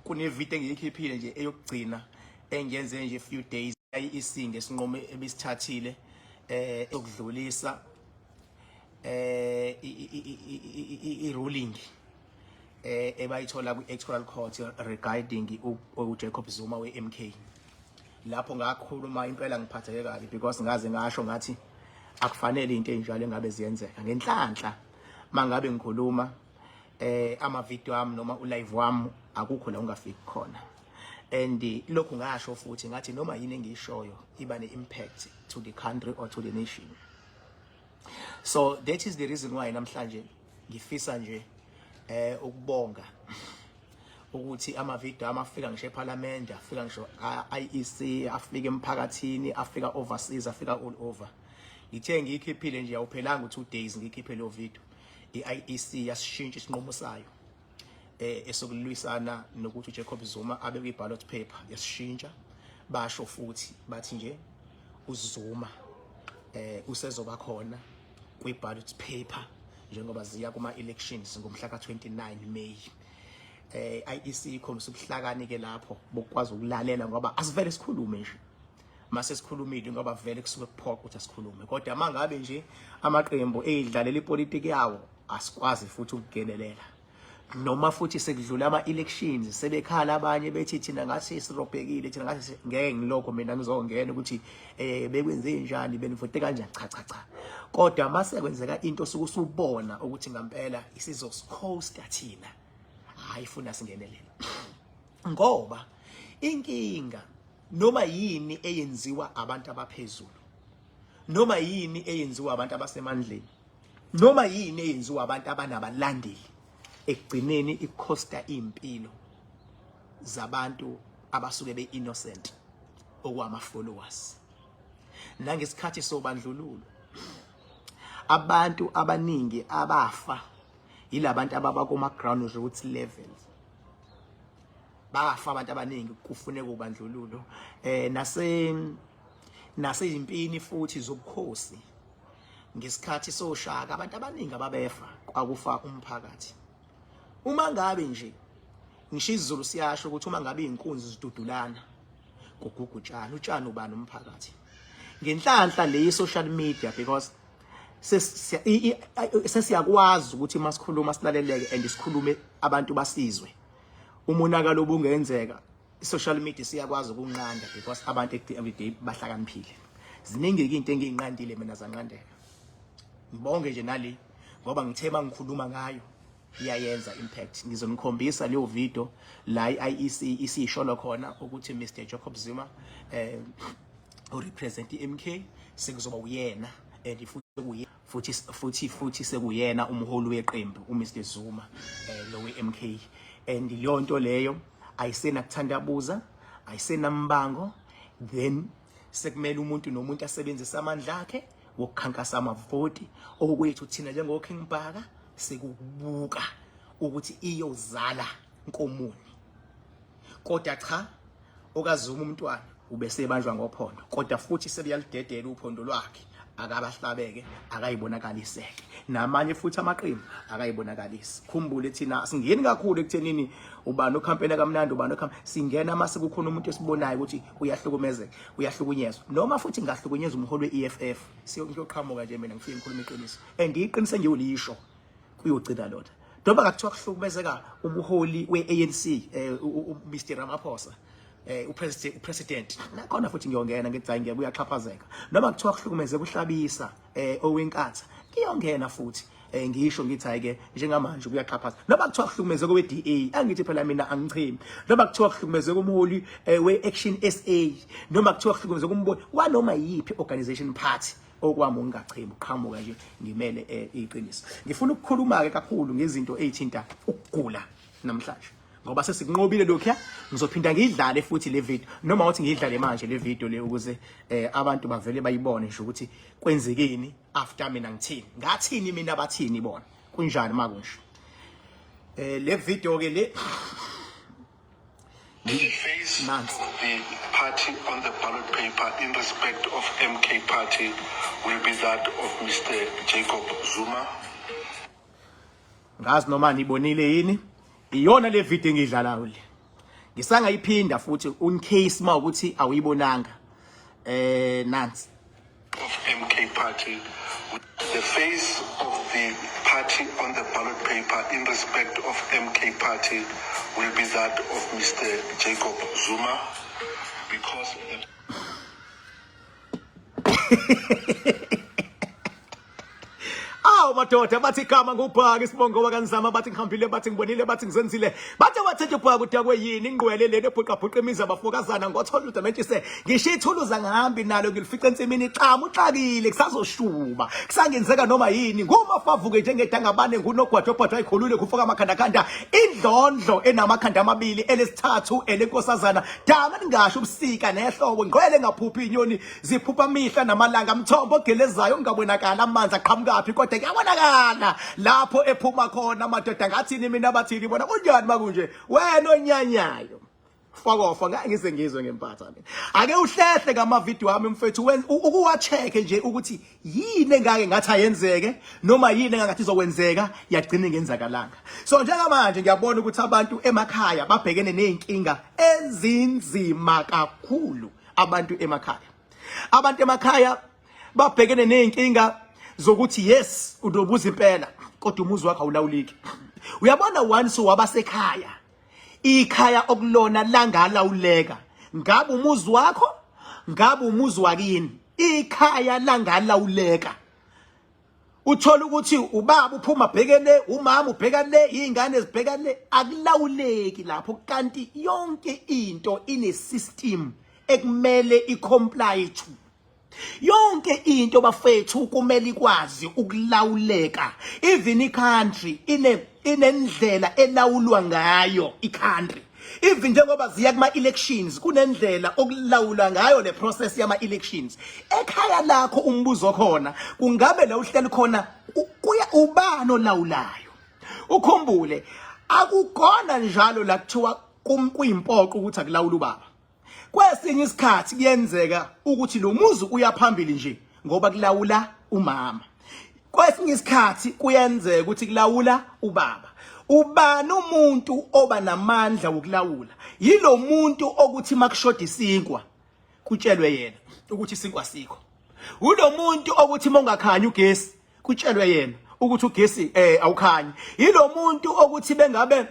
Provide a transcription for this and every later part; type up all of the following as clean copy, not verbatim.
Kune video engiyikhiphile nje eyokugcina engiyenze nje few days isinge isinqumo ebisithathile ukudlulisa i ruling ebayithola kwi-electoral court regarding uJacob Zuma we-MK. Lapho ngakhuluma impela ngiphatheke kabi because ngaze ngasho ngathi akufanele into enjalo engabe ziyenzeka. Ngenhlanhla mangabe ngikhuluma ama video ami noma u live wami, akukho la ungafiki khona. And lokhu ngasho futhi ngathi noma yini engiyishoyo iba ne impact to the country or to the nation. So that is the reason why namhlanje ngifisa nje ukubonga ukuthi ama video amafika ngisho eParliament, afika ngisho IEC, afika emphakathini, afika overseas, afika all over. Ngithe ngiyikhiphile nje, awuphelanga u2 days ngikhiphe lo video, iIEC yasishintsha isinqumo sayo esokulwisana nokuthi uJacob Zuma abe kwi ballot paper. Yasishintsha, basho futhi bathi nje uZuma usezoba khona kwi ballot paper njengoba ziya kuma elections ngomhla ka29 May. IEC ikhombisa ubuhlakani ke lapho bokwazi ukulalela, ngoba asivele sikhulume nje mase sikhulumile, ngoba vele kusuke kuphoqa ukuthi asikhulume. Kodwa mangabe nje amaqembu eyidlalela ipolitiki yawo, asikwazi futhi ukungenelela, noma futhi sekudlula ama-elections sebekhala abanye bethi thina ngathi sirobhekile, thina ngathi ngeke ngilokho mina ngizongena ukuthi bekwenze njani, benivote kanjani. Cha, cha, cha. Kodwa mase kwenzeka into osuke usubona ukuthi ngempela isizosicosta thina, hayi, funa singenelele, ngoba inkinga noma yini eyenziwa abantu abaphezulu, noma yini eyenziwa abantu abasemandleni, noma yini eyenziwa abantu abanabalandeli, ekugcineni icosta impilo zabantu abasuke be-innocent, okwama followers. Nangesikhathi sobandlululo abantu abaningi abafa yilabantu ababa kuma ground roots levels. Bafa abantu abaningi kufuneka ubandlululo. Nasezimpini futhi zobukhosi ngesikhathi soShaka, abantu abaningi ababefa kwakufa umphakathi. Uma ngabe nje ngisho isiZulu siyasho ukuthi uma ngabe inkunzi zidudulana kugugu utshani. Utshani ubani? Umphakathi. Ngenhlanhla le social media, because sesiyakwazi ukuthi masikhuluma silaleleke and sikhulume abantu basizwe. Umonakalo obungenzeka, i-social media siyakwazi ukunqanda because abantu everyday bahlakaniphile. Ziningi ke into engiyinqandile mina zanqandeka. Ngibonge nje nale, ngoba ngithe mangikhuluma ngayo iyayenza impact. Ngizonikhombisa leyo video la i-IEC isisholo khona ukuthi Mr Jacob Zuma urepresent iMK, sekuzoba uyena and futhi kuye futhi sekuyena umholi weqembu uMr Zuma lo weMK. And leyo nto leyo ayisena kuthandabuza, ayisenambango. Then sekumele umuntu nomuntu asebenzise amandla akhe wokukhankasa amavoti. Okwethu thina njengo King Bhaka sekukubuka ukuthi iyozala nkomoni. Kodwa cha, okaZuma umntwana ubesebanjwa ngophondo, kodwa futhi sebeyalidedela uphondo lwakhe, akabahlabeke, akayibonakaliseke. Namanye futhi amaqembu akayibonakalisi. Khumbule, thina singeni kakhulu ekuthenini ubani okhampena kamnandi, ubani okham. Singena mase kukhona umuntu esibonayo ukuthi uyahlukumezeka, uyahlukunyezwa, noma futhi ngahlukunyezwa umholi we-EFF, siyoqhamuka nje mina ngifike ngikhuluma iqiniso, and iqiniso engiyolisho kuyogcina lona. Noma ngakuthiwa kuhlukumezeka umholi we-ANC, uMr Ramaphosa, upresident nakhona futhi ngiyongena ngithi hayi, ngeke, uyaxhaphazeka. Noma kuthiwa kuhlukumezeka uHlabisa oweNkatha, ngiyongena futhi ngisho ngithi hayi ke, njengamanje kuyaxhaphaza. Noma kuthiwa kuhlukumezeka we-DA, angithi phela mina angichemi. Noma kuthiwa kuhlukumezeka umholi we-Action SA, noma kuthiwa kuhlukumezeka umboni wanoma yiphi organization party, okwami ngingachemi, uqhamuka nje ngimele iqiniso. Ngifuna ukukhuluma ke kakhulu ngezinto ezithinta ukugula namhlanje, ngoba sesikunqobile lokhuya. Ngizophinda ngiyidlale futhi le video, noma uthi ngiyidlale manje le video le, ukuze abantu bavele bayibone nje ukuthi kwenzekeni after mina ngithini, ngathini mina, bathini bona, kunjani makunje le video ke le. The face Nansi. of the party on the ballot paper in respect of MK Party will be that of Mr. Jacob Zuma. Ngazi noma nibonile yini, iyona le video engiyidlalayo le. Ngisangayiphinda futhi in case mawukuthi awuyibonanga. Nansi. Of MK Party, the face of the party on the ballot paper in respect of MK Party will be that of Mr. Jacob Zuma, because the Awu madoda, bathi igama ngubhaka isibongo wakanzama, bathi ngihambile, bathi ngibonile, bathi ngizenzile, bathi wathethe ubhaka udakwe yini ingqwele lena ebhuqabhuqa imizi abafokazana ngothola udamentshise ngisho ithuluza ngihambi nalo ngilifica ensimini ixamu uxakile kusazoshuba kusangenzeka noma yini ngumafavuke njengedangabane ngunogwajogwajwa ayikhulule kufoka amakhandakhanda indlondlo enamakhanda amabili elesithathu elenkosazana dama ningasho ubusika nehlobo ngqwele ngaphuphi inyoni ziphupha mihla namalanga mthombo ogelezayo ungabonakala amanzi aqhamukaphi kodwa kuyabonakala lapho ephuma khona madoda ngathini mina bathini bona kunjani makunje wena onyanyayo fokofa ngeke ngize ngizwe ngempatha mina. Ake uhlehle ngama video ami mfethu, ukuwa-check nje ukuthi yini engake ngathi ayenzeke noma yini engathi izokwenzeka yagcina ingenzakalanga. So njengamanje ngiyabona ukuthi abantu emakhaya babhekene nezinkinga ezinzima kakhulu. Abantu emakhaya babhekene nezinkinga zokuthi yes, unobuza impela, kodwa umuzi wakho awulawuliki. Uyabona, once wabasekhaya, ikhaya okulona langalawuleka, ngabe umuzi wakho, ngabe umuzi wakini, ikhaya langalawuleka, uthola ukuthi ubaba uphuma bheke le, umama ubheka le, izingane zibheka le, akulawuleki lapho. Kanti yonke into ine system ekumele icomply to. Yonke into bafethu kumele ikwazi ukulawuleka. Even i-country ine inendlela elawulwa ngayo i-country. Even njengoba ziya kuma elections, kunendlela okulawulwa ngayo le process yama elections. Ekhaya lakho, umbuzo khona, kungabe la uhleli khona kuya ubani olawulayo? Ukhumbule, akukona njalo la kuthiwa kuyimpoqo ukuthi akulawula ubaba. Kwesinye isikhathi kuyenzeka ukuthi lo muzi uya phambili nje ngoba kulawula umama, kwesinye isikhathi kuyenzeka ukuthi kulawula ubaba. Ubani umuntu oba namandla wokulawula? Yilo muntu okuthi makushoda isinkwa kutshelwe yena ukuthi isinkwa sikho. Ulo muntu okuthi mongakhanyi ugesi kutshelwe yena ukuthi ugesi awukhanyi. Yilo muntu okuthi bengabe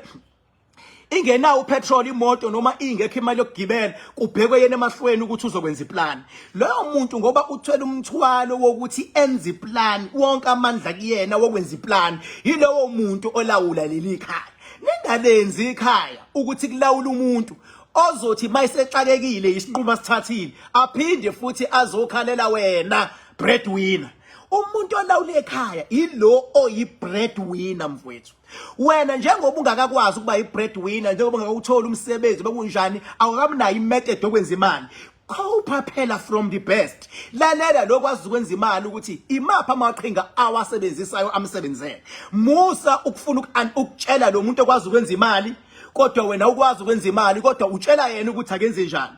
ingenawo upetrol imoto noma ingekho imali yokugibela, kubhekwe yena emahlweni ukuthi uzokwenza iplan loyo muntu, ngoba uthwele umthwalo wokuthi enze iplan, wonke amandla kuyena wokwenza iplan. Yilowo muntu olawula leli khaya. Ningalenzi ikhaya ukuthi kulawula umuntu ozothi mayisexakekile isinqumo asithathile aphinde futhi azokhalela wena breadwinner. Umuntu olawula ekhaya ilo oyi breadwinner, mfowethu. Wena njengoba ungakakwazi ukuba i-breadwinner, njengoba ungakawutholi umsebenzi, bekunjani, awukamnayo imethod yokwenza imali, khopha phela from the best. Lalela lokwazi ukwenza imali ukuthi imaphi amaqhinga awasebenzisayo amsebenzele. Musa ukufuna ukutshela lo muntu okwazi ukwenza imali, kodwa wena ukwazi ukwenza imali, kodwa utshela yena ukuthi akenze njani,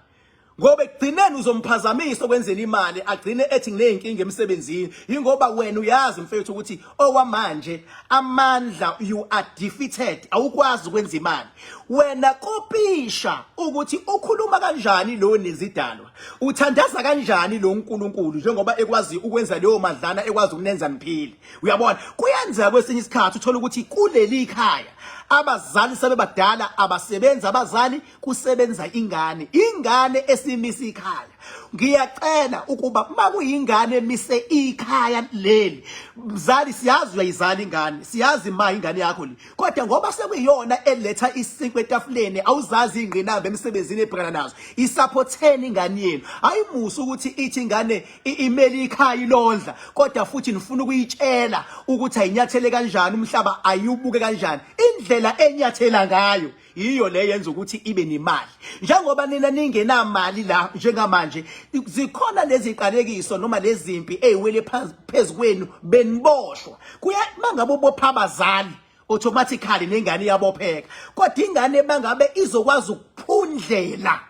ngoba ekugcineni uzomphazamisa okwenzela imali, agcine ethi ngineyinkinga emsebenzini. Yingoba wena uyazi mfethu ukuthi okwamanje amandla, you are defeated, awukwazi ukwenza imali. Wena kopisha ukuthi ukhuluma kanjani lo nezidalwa, uthandaza kanjani lo uNkulunkulu njengoba ekwazi ukwenza leyo madlana, ekwazi ukunenza niphile. Uyabona, kuyenzeka kwesinye isikhathi uthola ukuthi kuleli khaya abazali sebebadala, abasebenzi abazali, kusebenza ingane, ingane esimisa ikhaya. Ngiyacela ukuba makuyingane emise ikhaya leli, mzali, siyazi uyayizala ingane, siyazi ma ingane yakho le, kodwa ngoba sekuyiyona eletha isinkwa etafuleni, awuzazi ingqinamba emsebenzini ebhekana nazo, isupporteni ingane yenu. Ayimusa ukuthi ithi ingane imeli ikhaya ilondla, kodwa futhi nifuna ukuyitshela ukuthi ayinyathele kanjani umhlaba, ayubuke kanjani. Indlela enyathela ngayo yiyo le yenza ukuthi ibe nemali, njengoba nina ningenamali la njengamanje. Zikhona lezi ziqalekiso noma lezi zimpi eziwele phezu kwenu beniboshwa. Kuya mangabe ubopha abazali, automatically nengane iyabopheka. Kodwa ingane bangabe izokwazi ukuphundlela,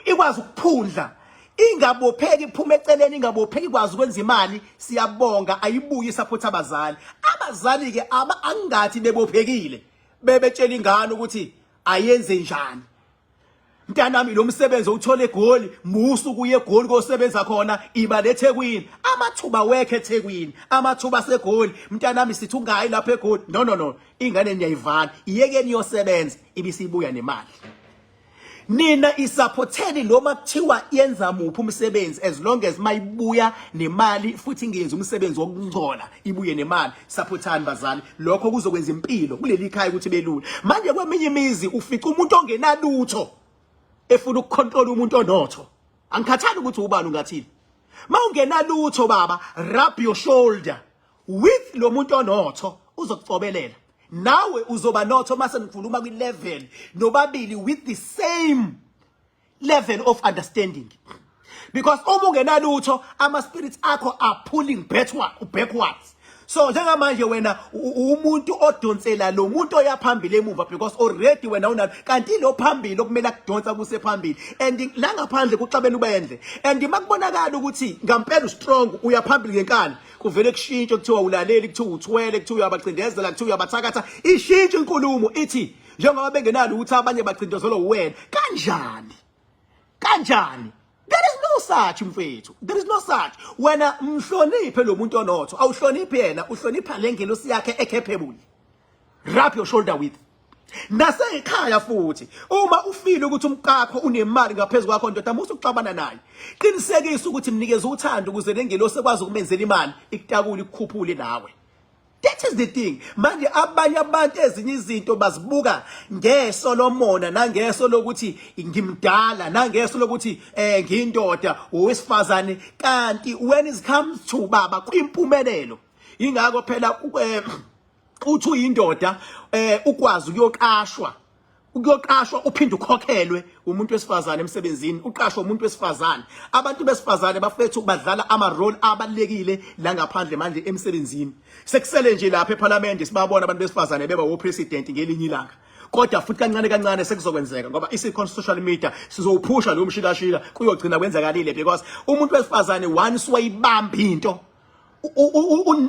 ikwazi ukuphundla, ingabopheki, iphuma eceleni, ingabopheki, ikwazi ukwenza imali, siyabonga, ayibuye support abazali. Abazali ke aba angathi bebophekile bebetshela ingane ukuthi ayenze njani. Mntanami, lo msebenzi owuthola eGoli, musu kuye eGoli kosebenza khona, iba leThekwini. Amathuba wekhe eThekwini, amathuba aseGoli. Mntanami, sithi ungayi lapha eGoli. No, no, no, ingane niyayivala, iyekeni iyosebenza, ibisibuya nemali. Nina isupporteni noma kuthiwa yenza muphi umsebenzi, as long as mayibuya nemali futhi ingenzi umsebenzi wokungcola, ibuye nemali. Supportani bazali, lokho kuzokwenza impilo kuleli khaya ukuthi belula. Manje kweminye imizi ufica umuntu ongenalutho efuna ukucontrol umuntu onotho. Angikhathali ukuthi ubani, ungathini. Mawungenalutho baba, rub your shoulder with lo muntu onotho, uzokucobelela nawe, uzoba notho. Mase ngikhuluma kwi level nobabili with the same level of understanding, because uma ungenalutho, ama spirits akho are pulling backwards. So njengamanje wena umuntu odonsela lo muntu oyaphambili emuva, because already wena unalo, kanti lo phambili okumele akudonsa kuse phambili, and la ngaphandle kuxabene ubendle. And makubonakala ukuthi ngampela ustrong, uyaphambili ngenkani, kuvele kushintshe, kuthiwa ulaleli, kuthiwa uthwele, kuthiwa uyabacindezela, kuthiwa uyabathakatha. Ishintshe inkulumo, ithi njengoba bengenalo ukuthi abanye bacindezelwa uwena. Kanjani? Kanjani? There is no such, mfethu, there is no such. Wena mhloniphe lo muntu onotho, awuhloniphi yena, uhlonipha le ngelosi yakhe ecapable. Rub your shoulder with. Nasekhaya futhi, uma ufile ukuthi umkakho unemali ngaphezulu kwakho, ndoda, musu ukuxabana naye. Qinisekisa ukuthi mnikeza uthando ukuze lengelosi ekwazi ukumenzela imali ikutakule, ikukhuphule nawe. That is the thing. Manje abanye abantu ezinye izinto bazibuka ngeso lomona, nangeso lokuthi ngimdala, nangeso lokuthi ngiyindoda, owesifazane, kanti when it comes to baba kwimpumelelo, ingakho phela uthi uyindoda ukwazi ukuyoqashwa uphinde ukhokhelwe umuntu wesifazane emsebenzini, uqashwa umuntu wesifazane. Abantu besifazane bafethu badlala ama role abalekile la ngaphandle. Manje emsebenzini sekusele nje lapha eParliament sibabona abantu besifazane beba wo president ngelinye ilanga, kodwa futhi kancane kancane sekuzokwenzeka, ngoba isikhona social media sizowuphusha lo mshikashika, kuyogcina kwenzakalile, because umuntu wesifazane once wayibamba into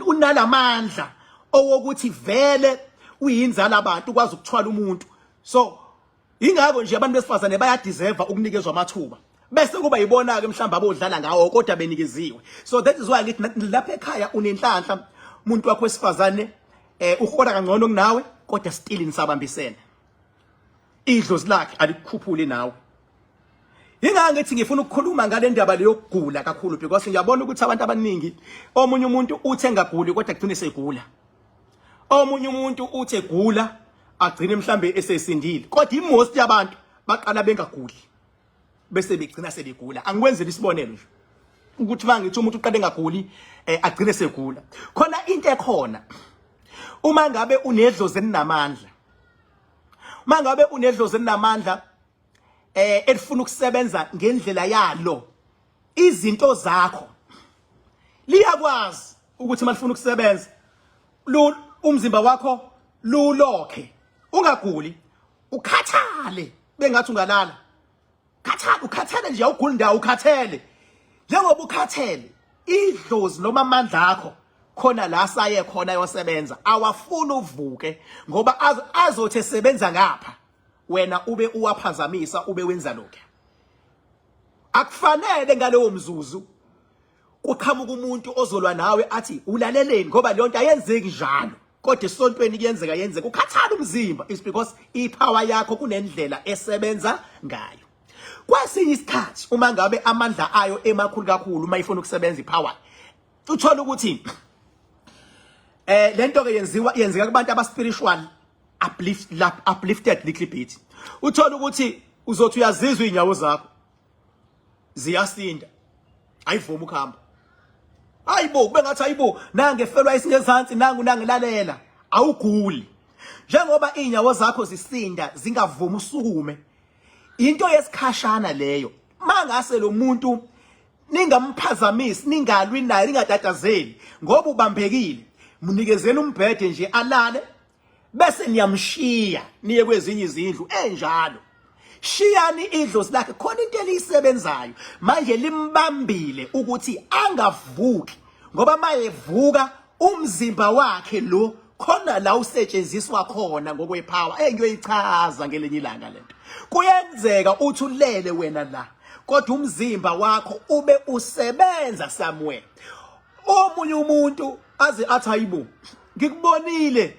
unalamandla owokuthi vele uyinzala abantu, ukwazi ukuthwala umuntu. So ingakho nje abantu besifazane bayadeserve ukunikezwa amathuba, bese kuba yibona ke mhlawumbe abodlala ngawo, kodwa benikeziwe. So that is why ngithi lapha ekhaya unenhlanhla, umuntu wakho wesifazane uhola kangcono kunawe, kodwa still nisabambisene, idlozi lakhe alikukhuphuli nawe. Ingakho ngithi ngifuna ukukhuluma ngale ndaba leyokugula kakhulu, because ngiyabona ukuthi abantu abaningi, omunye umuntu uthi engaguli kodwa agcine segula, omunye umuntu uthi egula agcine mhlambe esesindile, kodwa imost yabantu baqala bengaguli bese begcina sebegula. Angikwenzele isibonelo nje ukuthi mangithi umuntu uqale engaguli agcine segula, khona into ekhona: uma ngabe unedlozi elinamandla, uma ngabe unedlozi elinamandla elifuna ukusebenza ngendlela yalo izinto zakho, liyakwazi ukuthi malifuna ukusebenza umzimba wakho lulokhe ungaguli, ukhathale bengathi ungalala. Khathale, ukhathele nje, awuguli ndawo, ukhathele. Njengoba ukhathele, idlozi noma amandla akho khona la saye khona yosebenza, awafuni uvuke, ngoba azothi esebenza ngapha wena ube uwaphazamisa, ube wenza lokho. Akufanele ngalowo mzuzu kuqhamuka umuntu ozolwa nawe athi ulaleleni, ngoba leyo nto ayenzeki njalo, kodwa esontweni kuyenzeka, yenzeka. Ukhathala umzimba is because ipower yakho kunendlela esebenza ngayo. Kwesinye isikhathi uma ngabe amandla ayo emakhulu kakhulu, uma ifuna ukusebenza ipower, uthola ukuthi lento ke yenziwa, yenzeka kubantu aba spiritual uplifted little bit. Uthola ukuthi uzothi uyazizwa inyawo zakho ziyasinda, ayivumi ukuhamba. Hayibo, kube ngathi hayibo, nange efelwa isingezansi, nangu nangilalela. Awuguli. Njengoba inyawo zakho zisinda, zingavumi usukume, into yesikhashana leyo. Mangase lo muntu ningamphazamisi, ningalwi naye, ningatatazeli, ngoba ubambekile. Mnikezeni umbhede nje alale, bese niyamshiya niye kwezinye izindlu enjalo. Shiyani idlozi lakhe, khona into eliyisebenzayo manje limbambile ukuthi angavuki, ngoba mayevuka umzimba wakhe lo. Khona la usetshenziswa khona ngokwepower engiyoyichaza ngelinye ilanga lento. Kuyenzeka uthi ulele wena la kodwa umzimba wakho ube usebenza somewhere. Omunye umuntu aze athi hayibo ngikubonile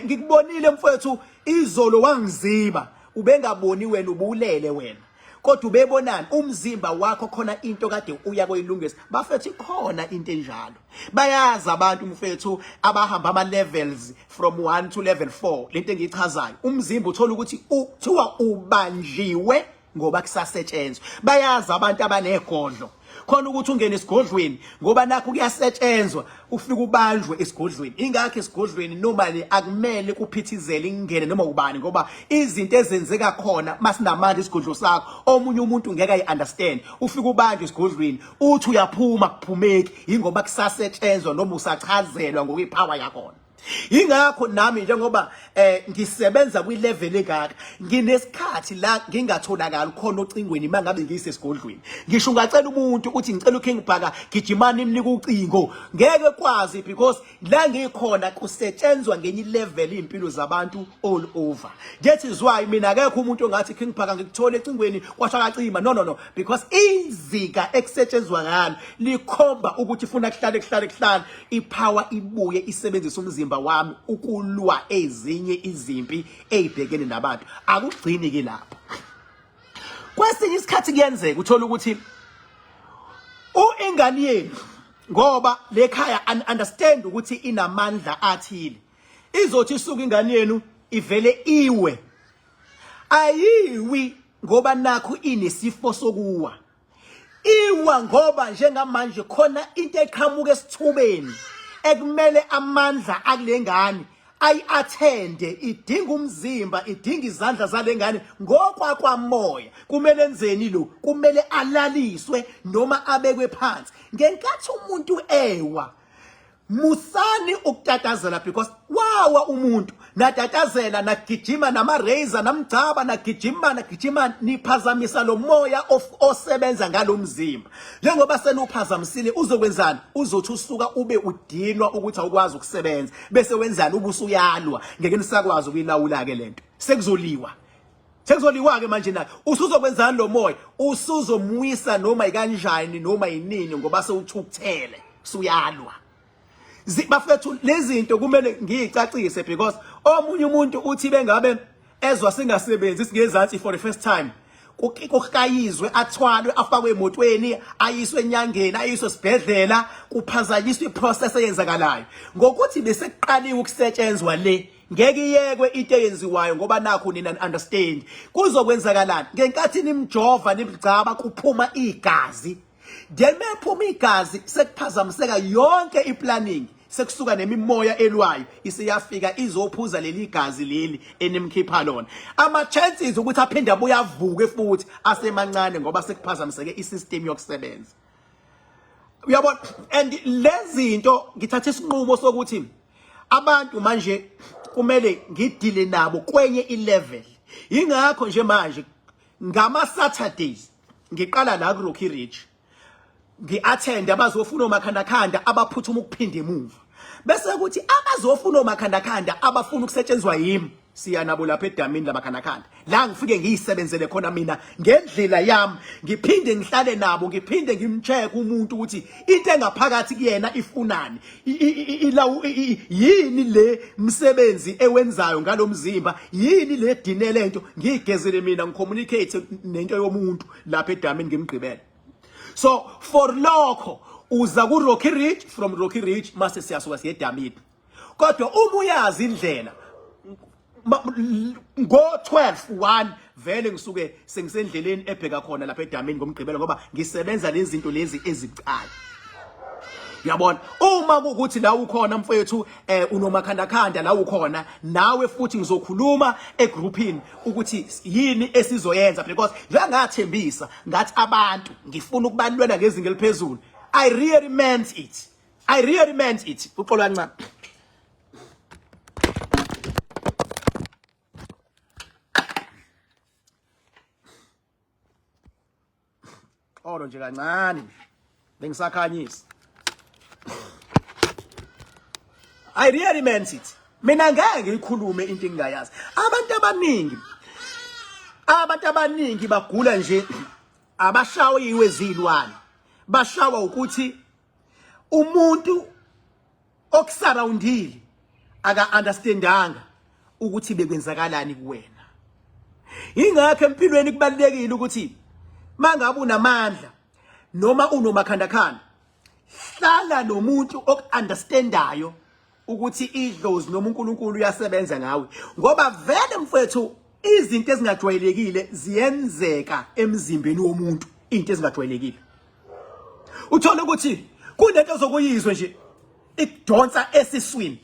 ngikubonile mfowethu izolo wangiziba ubengaboni wena ubulele wena kodwa ubebonani umzimba wakho khona into kade uya koyilungisa. Bafethu ikhona into enjalo, bayazi abantu mfethu abahamba ama levels from 1 to level 4. Lento engiyichazayo, umzimba uthola ukuthi kuthiwa ubanjiwe ngoba kusasetshenzwa. Bayazi abantu abanegodlo khona ukuthi ungene esigodlweni ngoba nakho kuyasetshenzwa, ufike ubanjwe esigodlweni. Ingakho esigodlweni normally akumele kuphithizele ingene noma ubani, ngoba izinto ezenzeka khona masinamandla isigodlo sakho omunye umuntu ngeke ayi-understand. Ufike ubanjwe esigodlweni uthi uyaphuma kuphumeki, yingoba kusasetshenzwa noma usachazelwa ngokwepower yakhona. Ingakho nami njengoba ngisebenza kwi level engaka, nginesikhathi la ngingatholakali khona ocingweni mangabe ngiyisesigodlweni. Ngisho ungacela umuntu uthi ngicela uKing Bhaka gijimani imnike ucingo, ngeke kwazi because la ngikhona kusetshenzwa ngenye level impilo zabantu all over. That is why mina akekho umuntu ongathi King Bhaka ngikuthole ecingweni kwasha kacima. No no no, because izinga ekusetshenzwa ngalo likhomba ukuthi funa kuhlale kuhlale kuhlale ipower ibuye isebenzise umzimba wami ukulwa ezinye izimpi ezibhekene nabantu. Akugcini ke lapho. Kwesinye isikhathi kuyenzeka uthola ukuthi ingane yenu ngoba lekhaya understand ukuthi inamandla athile, izothi isuka ingane yenu ivele iwe. Ayiwi ngoba nakho inesifo sokuwa, iwa ngoba njengamanje khona into eqhamuka esithubeni ekumele amandla akulengane ayi-athende, idinga umzimba, idinga izandla zalengane ngokwakwamoya. Kumele enzeni lo? Kumele alaliswe noma abekwe phansi. Ngenkathi umuntu ewa, musani ukutatazela because wawa umuntu natatazela nagijima nama razor namgcaba nagijima nagijima, niphazamisa lo moya osebenza ngalomzimba. Njengoba senuphazamisile uzokwenzani? Uzothi usuka ube udinwa ukuthi awukwazi ukusebenza, bese wenzani? Ubusuyalwa, ngeke nisakwazi ukuyilawula ke lento, sekuzoliwa sekuzoliwa ke manje. Naye usuzokwenzani lo moya? Usuzomwisa noma ikanjani noma yinini ngoba sewuthukuthele, suyalwa. Bafethu lezi zinto kumele ngiyicacise because omunye umuntu uthi bengabe ezwa singasebenzi singezansi for the first time, kuhlayizwe athwalwe afakwe emotweni ayiswe enyangeni ayiswe esibhedlela, kuphazanyiswe iprocess eyenzakalayo ngokuthi bese kuqaliwe ukusetshenzwa le. Ngeke iyekwe into eyenziwayo ngoba nakho nina understand kuzokwenzakalani ngenkathi nimjova nimgcaba kuphuma igazi. Then mephuma igazi sekuphazamiseka yonke iplanning, sekusuka nemimoya elwayo isiyafika izophuza leli gazi leli enimkhipha lona. Ama chances ukuthi aphinde abuye avuke futhi asemancane ngoba sekuphazamiseke isystem yokusebenza. Uyabona? And lezinto ngithatha isinqumo sokuthi abantu manje kumele ngidile nabo kwenye ilevel. Ingakho nje manje ngama Saturdays ngiqala la ku Rocky Ridge ngi-attend abazofuna omakhandakhanda abaphuthuma ukuphinda emuva, bese kuthi abazofuna omakhandakhanda abafuna ukusetshenzwa yimi siya nabo lapha edamini lamakhandakhanda, la ngifike ngiyisebenzele khona mina ngendlela yami, ngiphinde ngihlale nabo, ngiphinde ngimcheck umuntu ukuthi into engaphakathi kuyena ifunani, yini le msebenzi ewenzayo ngalomzimba, yini le dine lento, ngiyigezele mina ngicommunicate nento yomuntu lapha edamini ngimgqibele. So for lokho uza ku Rocky Ridge, from Rocky Ridge mase siyasuka siye edamini. Kodwa uma uyazi indlela ngo 12 1 vele ngisuke sengisendleleni ebheka khona lapha edamini ngomgqibelo ngoba ngisebenza lezi zinto lezi ezibucayi. Uyabona, uma kukuthi la ukhona mfowethu unomakhandakhanda la ukhona nawe futhi ngizokhuluma egroupini ukuthi yini esizoyenza because njengathembisa ngathi abantu ngifuna ukubalwela ngezinga eliphezulu. I really meant it, I really meant it. Uxolo kancane. Xolo nje kancane bengisakhanyisa. I really meant it. Mina ngeke ngiyikhulume into engingayazi. Abantu abaningi bagula nje, abashawa iwezilwane, bashawa ukuthi umuntu okusurroundile aka understandanga ukuthi bekwenzakalani kuwena. Ingakho empilweni kubalulekile ukuthi mangabe unamandla noma unomakhandakhanda, hlala nomuntu okunderstandayo ukuthi idlozi noma uNkulunkulu uyasebenza ngawe, ngoba vele mfethu izinto ezingajwayelekile ziyenzeka emzimbeni womuntu. Into ezingajwayelekile, uthola ukuthi kunento zokuyizwe nje ikudonsa esiswini.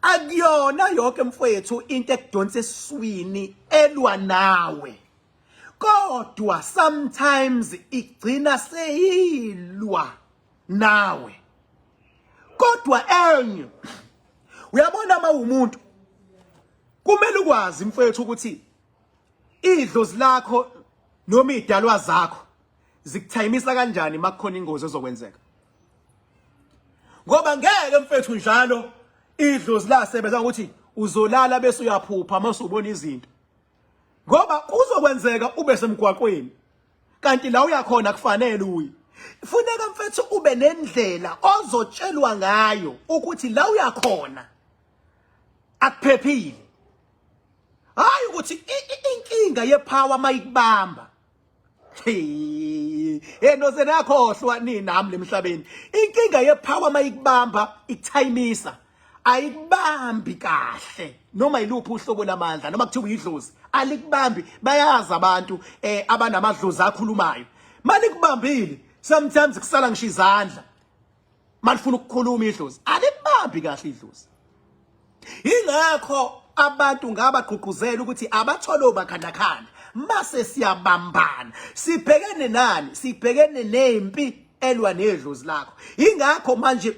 Akuyona yonke mfowethu into ekudonsa esiswini elwa nawe, kodwa sometimes igcina seyilwa nawe. Kodwa enye, uyabona, uma umuntu kumele ukwazi mfowethu ukuthi idlozi lakho noma idalwa zakho zikuthayimisa kanjani makukhona ingozi ezokwenzeka, ngoba ngeke mfethu njalo idlozi lasebenza ukuthi uzolala bese uyaphupha mase ubona izinto, ngoba kuzokwenzeka ube semgwaqweni kanti la uyakhona kufanele uye. Funeka mfethu ube nendlela ozotshelwa ngayo ukuthi la uyakhona akuphephile. Hayi ukuthi inkinga yepower mayikubamba. Hey, noze nakhohlwa ninami lemhlabeni. Inkinga yepower mayikubamba ikuthayimisa, ayikubambi kahle. Noma yiluphi uhlobo lamandla, noma kuthiwa idlozi alikubambi, bayazi abantu abanamadlozi akhulumayo. Malikubambile sometimes kusala ngisho izandla malifuna ukukhuluma idlozi, alikubambi kahle idlozi. Ingakho abantu ngabagqugquzela ukuthi abathole omakhandakhanda, mase siyabambana sibhekene nani, sibhekene nempi elwa nedlozi lakho. Ingakho manje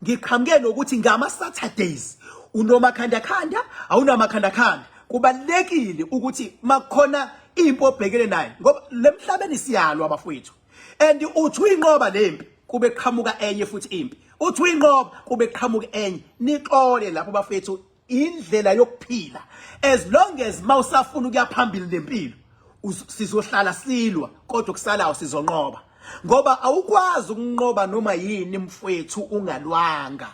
ngiqhamuke nokuthi ngama Saturdays unomakhandakhanda, awunamakhandakhanda, kubalekile ukuthi makukhona impi obhekene nayo, ngoba lemhlabeni siyalwa bafowethu, and uthi uyinqoba lempi kube qhamuka enye futhi impi, uthi uyinqoba kube qhamuka enye. Nixole lapho bafethu, indlela yokuphila. As long as mawusafuna ukuya phambili nempilo, sizohlala silwa, kodwa kusalayo sizonqoba, ngoba awukwazi ukunqoba noma yini mfwethu ungalwanga.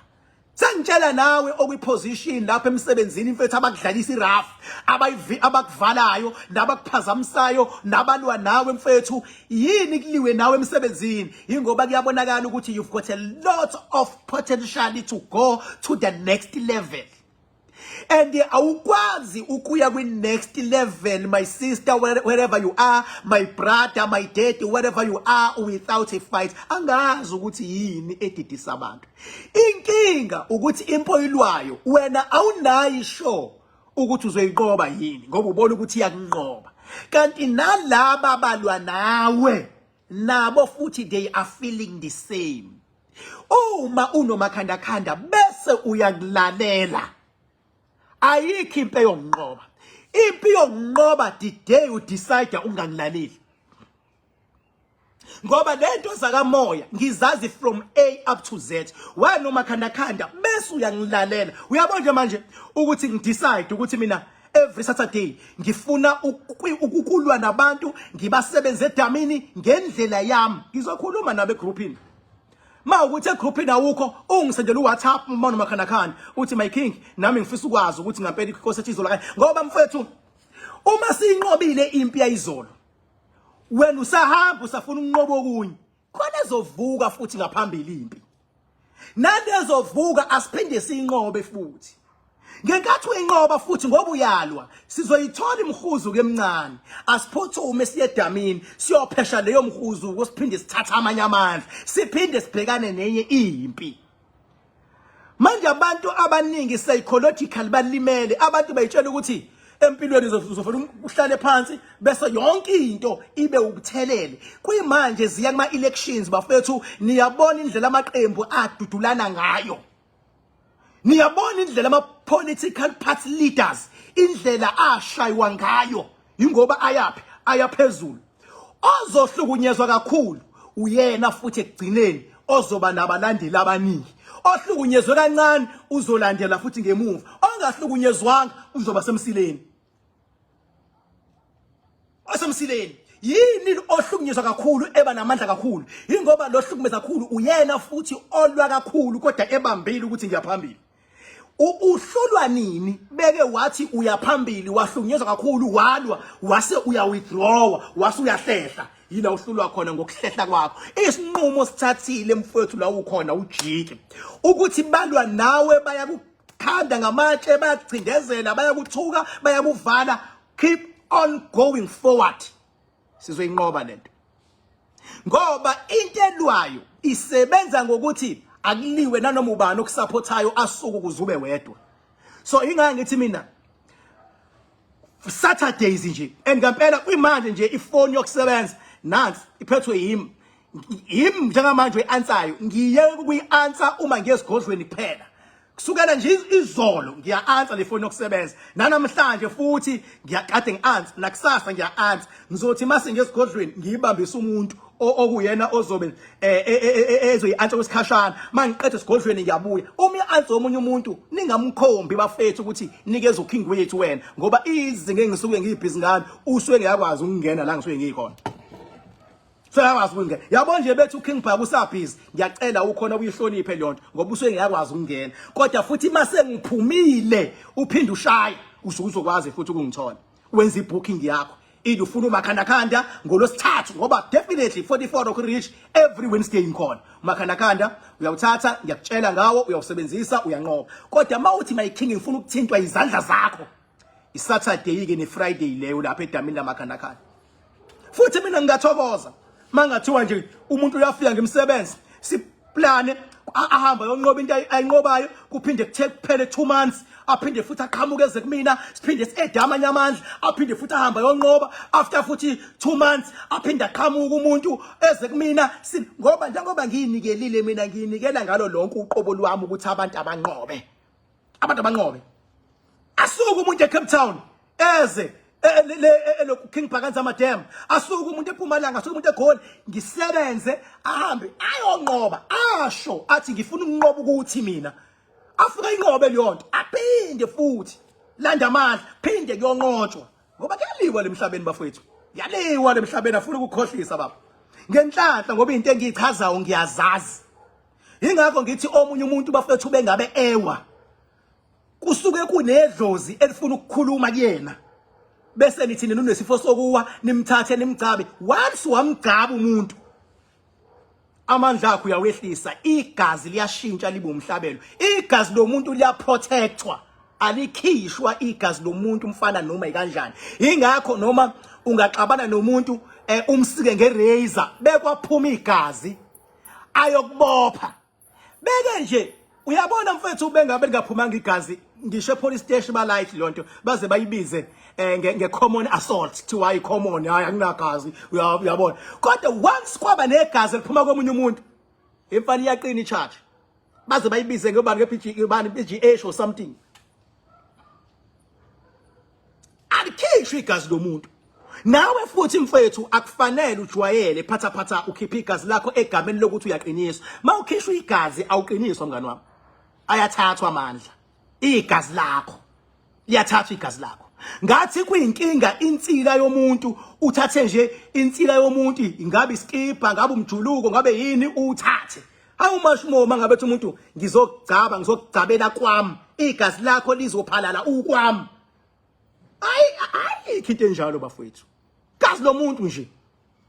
Sengitshela nawe okwiposition lapha emsebenzini mfethu, abakudlalisa irough, abayivi, abakuvalayo nabakuphazamisayo nabalwa nawe mfethu, yini kuliwe nawe emsebenzini? Ingoba kuyabonakala ukuthi you've got a lot of potential to go to the next level, and awukwazi ukuya kwi-next level, my sister, wherever you are, my brother, my daddy, wherever you are, without a fight. Angazi ukuthi yini edidisa abantu. Inkinga ukuthi impi oyilwayo wena awunayo sure ukuthi uzoyinqoba yini, ngoba ubona ukuthi iyakunqoba, kanti nalaba balwa nawe nabo futhi they are feeling the same. Uma unomakhandakhanda bese uyakulalela, ayikho impi eyonqoba. Impi yonqoba the day you decide ungangilaleli, ngoba lento zakamoya ngizazi from A up to Z. Wena umakhandakhanda bese uyangilalela, uyabona nje manje ukuthi ngidecide ukuthi mina every Saturday ngifuna ukukulwa nabantu, ngibasebenze edamini ngendlela yami. Ngizokhuluma nabo egroupini. Ma ukuthi egroupini awukho, ungisendela uWhatsApp uma unomakhandakhanda, uthi, "My king, nami ngifisa ukwazi ukuthi ngampela inkosi ethi izolo kanje." Ngoba mfethu, uma siyinqobile impi yayizolo, wena usahamba usafuna ukunqoba okunye, khona ezovuka futhi ngaphambili impi, nalezovuka asiphinde siyinqobe futhi. Ngenkathi uyinqoba futhi, ngoba uyalwa, sizoyithola imhuzuko emncane, asiphuthume siye edamini siyophesha leyo mhuzuko, siphinde sithathe amanye amandla, siphinde sibhekane nenye impi. Manje abantu abaningi psychological balimele. Abantu bayitshela ukuthi empilweni uzofuna uhlale phansi bese yonke into ibe ukuthelele. Kuyimanje ziya kuma elections bafethu, niyabona indlela amaqembu adudulana ngayo, niyabona indlela ama political party leaders indlela ashaywa ngayo, ingoba ayapi? Ayaphezulu. Ozohlukunyezwa kakhulu uyena futhi ekugcineni ozoba nabalandeli abaningi. Ohlukunyezwe kancane uzolandela futhi ngemuva. Ongahlukunyezwanga uzoba semsileni. Osemsileni. Yini ohlukunyezwa kakhulu eba namandla kakhulu? Yingoba lo hlukumeza kakhulu uyena futhi olwa kakhulu kodwa ebambile ukuthi ngiyaphambili. Uhlulwa nini beke wathi uyaphambili wahlukunyezwa kakhulu walwa wase uya withdraw wase uyahlehla yila uhlulwa khona ngokuhlehla kwakho isinqumo sithathile mfowethu la ukhona ujike ukuthi balwa nawe bayakukhanda ngamatshe bayakucindezela bayakuthuka bayakuvala keep on going forward sizoyinqoba lento ngoba into elwayo isebenza ngokuthi akuliwe nanoma ubani okusaphothayo asuke ukuze ube wedwa so ingeke ngithi mina Saturdays nje and ngempela kuyimanje nje ifoni yokusebenza nansi iphethwe yimi yimi njengamanje uyi-ansayo ngiyeke ukuyi-ansa uma ngiye esigodlweni kuphela kusukela nje izolo ngiya-ansa le foni yokusebenza nanamhlanje futhi ngiyakade ngi-ansa nakusasa ngiya-ansa ngizothi mase ngiye esigodlweni ngiyibambise umuntu okuyena ozobe eh, eh, eh, ezoyi-ansa kwesikhashana uma ngiqeda esigodlweni ngiyabuya uma i-ansa omunye umuntu ningamkhombi bafethu ukuthi nikeza uking wethu wena ngoba izinga engisuke ngiyibhizi ngalo usuke ngiyakwazi ukungena la ngisuke ngikhona Seyakwazi ukungena. Yabo nje bethi uKing Bhaka usabhizi. Ngiyacela ukhona uyihloniphe leyo nto ngoba usuke ngiyakwazi ukungena. Kodwa futhi mase ngiphumile uphinde ushaye usuke uzokwazi futhi ukungithola. Wenza ibooking yakho. Either ufuna umakhandakhanda ngolwesithathu ngoba definitely 44 Rock Reach every Wednesday ngikhona. Umakhandakhanda uyawuthatha ngiyakutshela ngawo uyawusebenzisa uyanqoba. Kodwa mawuthi my king ngifuna ukuthintwa izandla zakho. iSaturday ke neFriday leyo lapha edamini lamakhandakhanda futhi mina ngingathokoza mangathiwa nje umuntu uyafika ngimsebenze siplane ahamba yonqoba into ayinqobayo kuphinde kuthe kuphele 2 months aphinde futhi aqhamuke eze kumina siphinde si-ede amanye amandla aphinde futhi ahamba yonqoba after futhi 2 months aphinde aqhamuke umuntu eze kumina ngoba njengoba ngiyinikelile mina ngiyinikela ngalo lonke uqobo lwami ukuthi abantu abanqobe abantu abanqobe asuke umuntu eCape Town eze e, e, le elokhu King Bhakanza Madam asuke umuntu ePumalanga asuke umuntu eGoli ngisebenze ahambe ayonqoba asho athi ngifuna ukunqoba ukuthi mina afika inqobe leyo nto aphinde futhi landa amandla phinde kuyonqotshwa ngoba kuyaliwa lemhlabeni bafowethu yaliwa lemhlabeni afuna ukukhohlisa baba ngenhlanhla ngoba into engiyichazayo ngiyazazi Ingakho ngithi omunye umuntu bafethu bengabe ewa kusuke kunedlozi elifuna ukukhuluma kuyena bese nithi nina unesifo sokuwa nimthathe nimgcabe once wamgcaba umuntu amandla akho uyawehlisa igazi liyashintsha libe umhlabelo igazi lomuntu liyaprotectwa alikhishwa igazi lomuntu umfana noma ikanjani ingakho noma ungaxabana nomuntu eh, umsike ngerazor bekwaphuma igazi ayokubopha beke nje uyabona mfethu bengabe lingaphumanga igazi ngisho epolice station ba light lonto baze bayibize eh, nge common assault kuthiwa hayi common hayi akunagazi uyabona kodwa once kwaba negazi eliphuma komunye umuntu imfana iyaqina i-charge baze bayibize ngobani nge-PG bani PGH or something alikhishwe igazi lomuntu nawe futhi mfethu akufanele ujwayele phatha phatha ukhipha igazi lakho egameni lokuthi uyaqiniswa mawukhishwa igazi awuqiniswa mngani wami ayathathwa amandla igazi lakho liyathathwa igazi lakho ngathi kuyinkinga insila yomuntu uthathe nje insila yomuntu ingabe isikibha ngabe umjuluko ngabe yini uthathe hawu mashimo mangabe ethi umuntu ngizogcaba ngizogcabela kwami igazi lakho lizophalala ukwami ayi ayikho into enjalo bafowethu gazi lomuntu nje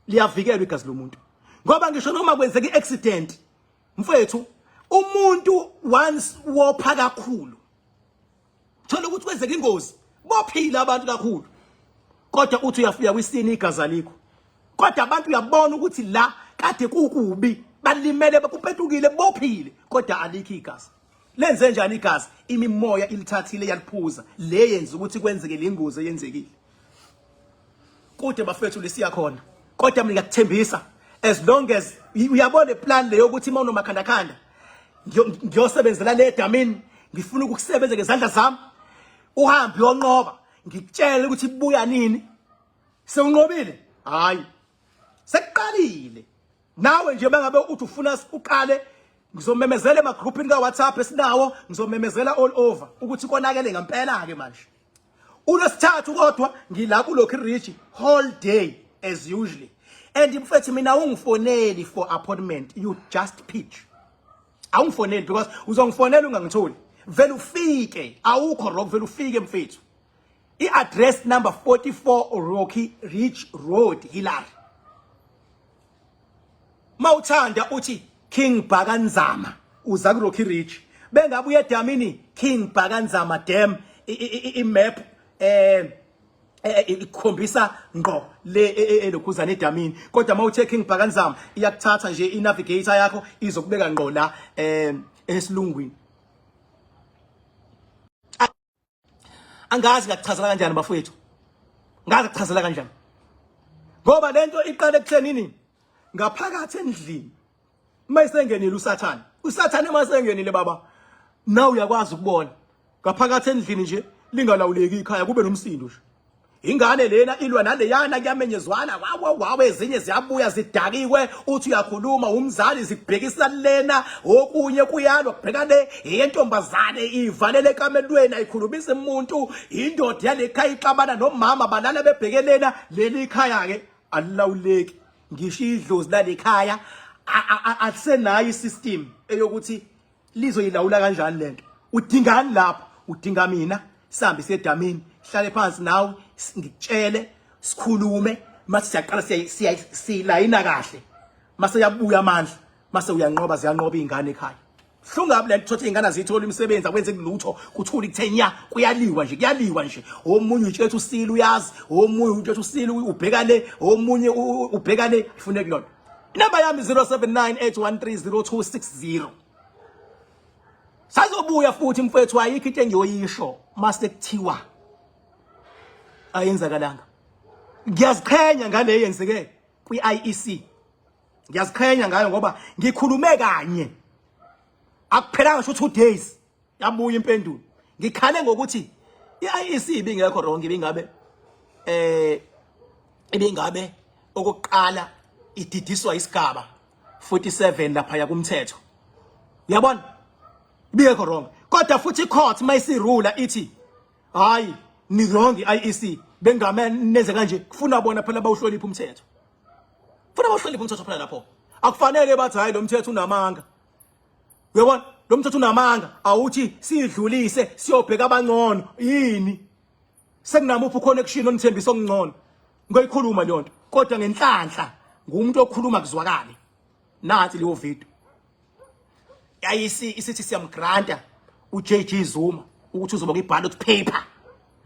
liyavikelwa igazi lomuntu ngoba ngisho noma kwenzeka i-accident mfethu umuntu once wopha kakhulu thola ukuthi kwenzeka ingozi bophila abantu kakhulu kodwa uthi uyafika kwisini igazi alikho kodwa abantu uyabona ukuthi la kade kukubi balimele bakupetukile bophile kodwa alikho igazi lenze njani igazi imimoya ilithathile yaliphuza le yenza ukuthi kwenzeke le ngozi eyenzekile kude bafethu lesiya khona kodwa mina ngiyakuthembisa as long as uyabona iplan leyo ukuthi uma unomakhandakhanda ngiyosebenzela le damini ngifuna ukukusebenza ngezandla zami uhambe uyonqoba ngikutshele ukuthi buya nini sewunqobile hayi sekuqalile nawe nje bangabe uthi ufuna uqale Ngizomemezela emagroupini ka-WhatsApp esinawo, ngizomemezela all over ukuthi konakele ngempela ke manje. Ulwesithathu kodwa ngila kulokhu Ridge whole day as usually. And mfethu mina ungifoneli for appointment, you just pitch. Awungifoneli because uzongifonela ungangitholi. Vele ufike, awukho wrong, vele ufike mfethu. I-address number 44 Rocky Ridge Road, Hillary. Mawuthanda uthi King Bhakanzama uza ku Rocky Ridge. Bengabuye edamini King Bhakanzama Dam i-map ikukhombisa ngqo le elokhuzana edamini, kodwa mawuthe King Bhakanzama iyakuthatha nje i-navigator yakho izokubeka ngqo la esilungwini. Angazi ngakuchazela kanjani bafowethu, ngazi kuchazela kanjani, ngoba lento iqale ekuthenini ngaphakathi endlini mayisengenile uSathane. USathane masengenile baba, nawe uyakwazi ukubona ngaphakathi endlini nje lingalawuleki ikhaya, kube nomsindo nje. Ingane lena ilwa naleyana, kuyamenyezwana, wawo wawo, ezinye ziyabuya zidakiwe, uthi uyakhuluma umzali zikubhekisa lena, okunye kuyalwa kubheka le yentombazane ivalele ekamelweni ayikhulumisi umuntu, indoda yalekhaya ixabana nomama balala bebhekelena. Leli khaya ke alilawuleki, ngisho idlozi lalekhaya alisenayo isystem eyokuthi lizoyilawula kanjani lento. Udingani lapho? Udinga mina sihambe siye edamini, hlale phansi nawe ngikutshele, sikhulume, mase siyaqala siyilayina kahle, mase yabuya amandla, mase uyanqoba, ziyanqoba izingane ekhaya. Hlungabi lento thothi izingane azithola imisebenzi, akwenzeki lutho, kuthula kuthenya, kuyaliwa nje, kuyaliwa nje. Omunye utshethu usile uyazi, omunye utshethu usile ubheka le, omunye ubheka le, ifuneki lona. Inamba yami 0798130260. Sazobuya futhi mfethu, ayikho into engiyoyisho mase kuthiwa ayenzakalanga. Ngiyaziqhenya ngale yenzeke kwi-IEC. Ngiyaziqhenya ngayo ngoba ngikhulume kanye. Akuphelanga ngisho 2 days yabuya impendulo. Ngikhale ngokuthi i-IEC ibingekho wrong, ibingabe okokuqala ididiswa isigaba 47 lapha yakumthetho. Uyabona? Ibingekho wrong. Kodwa futhi icourt mayisirula ithi hayi ni wrong i-IEC, bengame nenze kanje, kufuna bona phela bawuhlonipha umthetho. Funa bawuhlonipha umthetho phela lapho. Akufanele bathi hayi lo mthetho unamanga. Uyabona? Lo mthetho unamanga, awuthi sidlulise siyobheka abangcono. Yini? Sekunamuphi uconnection onithembisa okungcono? Ngoyikhuluma leyo nto. Kodwa ngenhlanhla ngumuntu okhuluma kuzwakale. Nansi leyo video. Yayisi isithi siyamgranta uJG Zuma ukuthi uzoba kwi-ballot paper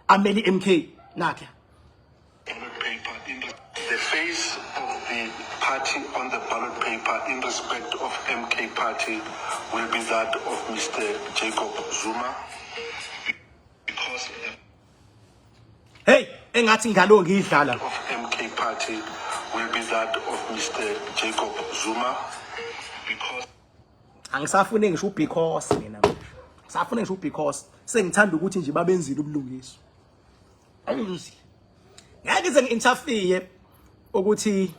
amele i-MK nakhe. Ballot paper in the face of the party on the ballot paper in respect of MK party will be that of Mr. Jacob Zuma because the Hey, engathi ngalo ngiyidlala. of MK party will be that of Mr. Jacob Zuma because Angisafune ngisho because mina manje. Ngisafune ngisho because sengithanda ukuthi nje babenzile ubulungiswa. Awuzile. Ngeke ngize ngi-interfere ukuthi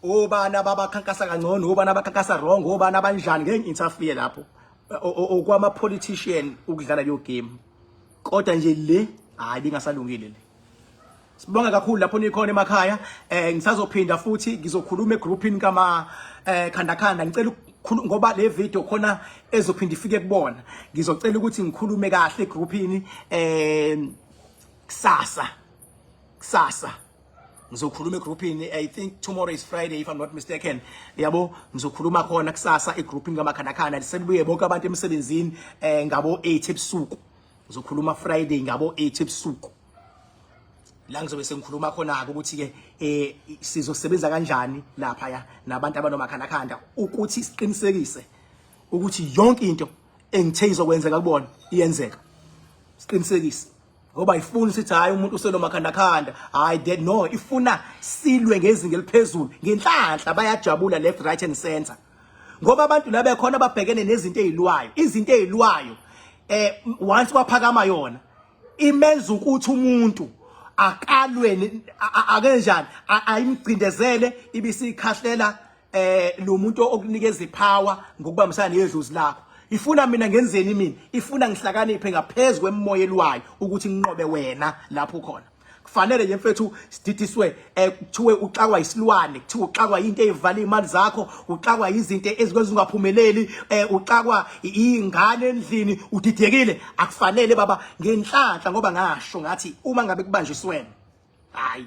obani ababakhankasa kangcono, obani abakhankasa wrong, obani abanjani, ngeke ngi-interfere lapho. Okwama politician ukudlala leyo game. Kodwa nje le hayi bingasalungile le. Sibonga kakhulu lapho nikhona emakhaya. Ngisazophinda futhi ngizokhuluma egroupini kama khanda khanda, ngicela ukukhuluma ngoba le video khona ezophinda ifike kubona. Ngizocela ukuthi ngikhulume kahle egroupini kusasa. Kusasa ngizokhuluma egroupini, I think tomorrow is Friday if I'm not mistaken. Yabo, ngizokhuluma khona kusasa egroupini kamakhandakhanda, sebuye bonke abantu emsebenzini ngabo 8 ebusuku. Ngizokhuluma Friday ngabo 8 ebusuku. La ngizobe sengikhuluma khona ke ukuthi ke sizosebenza kanjani lapha ya nabantu abanomakhandakhanda ukuthi siqinisekise ukuthi yonke into engithe izokwenzeka kubona iyenzeka. Siqinisekise ngoba ifuna sithi hayi umuntu usenomakhandakhanda, hayi that no, ifuna silwe ngezinga eliphezulu. Ngenhlanhla bayajabula left, right and center ngoba abantu la bekhona babhekene nezinto ezilwayo, izinto ezilwayo once kwaphakama yona imenza ukuthi umuntu akalwe akenjani, ayimgcindezele ibisikhahlela. Lo muntu okunikeza ipower ngokubambisana nedlozi lakho, ifuna mina ngenzeni? Mina ifuna ngihlakaniphe ngaphezulu kwemimoya elwayo ukuthi nginqobe wena lapho khona. Kufanele nje mfethu sididiswe, kuthiwe uxakwa isilwane, kuthiwe uxakwa into ezivala imali zakho, uxakwa izinto ezikwenza ungaphumeleli, uxakwa ingane endlini, udidekile. Akufanele baba, ngenhlanhla ngoba ngasho ngathi uma ngabe kubanjiswene, hayi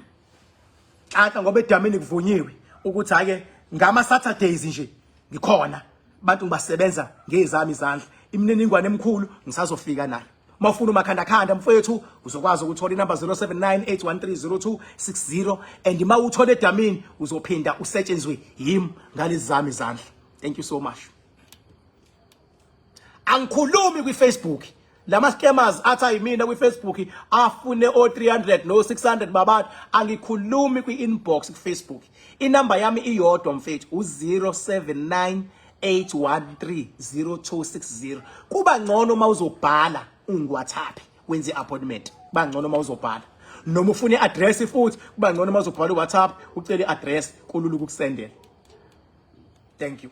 nhlanhla, ngoba edamini kuvunyiwe ukuthi ake ngama Saturdays nje ngikhona, bantu ngibasebenza ngezami izandla. Imininingwane emikhulu ngisazofika nayo. Uma ufuna umakhandakhanda mfowethu, uzokwazi ukuthola inamba 0798130260, and uma uthola edamini uzophinda usetshenzwe yimi ngalezi zami izandla. Thank you so much. Angikhulumi kwi-Facebook, lama scammers athi ayimina kwi-Facebook, afune o-300 no-600 babantu. Angikhulumi kwi-inbox ku-Facebook. Inamba yami iyodwa mfethu, u-079 8130260. Kuba ngcono uma uzobhala ungiWhatsApp, wenze i-appointment. Kuba ngcono uma uzobhala noma ufuna i-address futhi, kuba ngcono uma uzobhala uWhatsApp ucele i-address, kulula ukukusendela. Thank you.